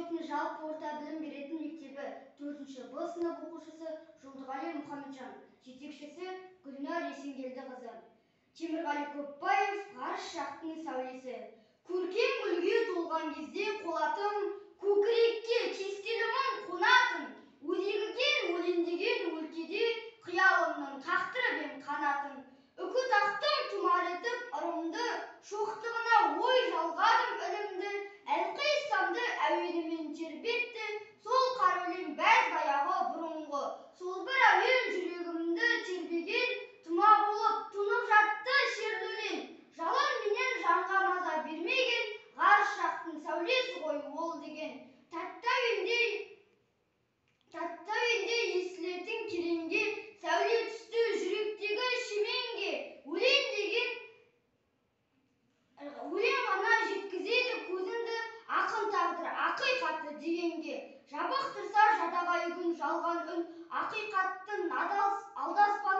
поселкесінің жалпы орта білім беретін мектебі 4 Б сынып оқушысы Жолдығали Мұхамеджан, жетекшісі Гүлнар Есенгелдіқызы. Темірғали Көпбаев, «Ғарыш жақтың сәулесі». Көркем гүлге толған кезде қолатым, көкірекке кестелі мұң қонатын, өзегі кең өлеңдеген өлкеде қиялымның қақтырып ем қанатын. Үкі тақтым тұмар етіп ырымды, шоқтығына ой жалғадым ілімді, әлқиссамды әуенімен тербетті, сол қара өлең бәз баяғы бұрынғы. Сол бір әуен жүрегімді тербеген, тұма болып тұнып жатты шерлі өлең. Жалынменен жанға маза бермеген, ғарыш жақтың сәулесі ғой ол деген. Тәтті әуендей, тәтті әуендей естілетін кереңге, сәуле түсті жүректегі шеменге. Өлең деген өлең ғана жеткізеді көзіңді ақын тағдыр ақиқаты дегенге. Жабықтырса жадағай күн жалған үн, ақиқаттың алдаспаны.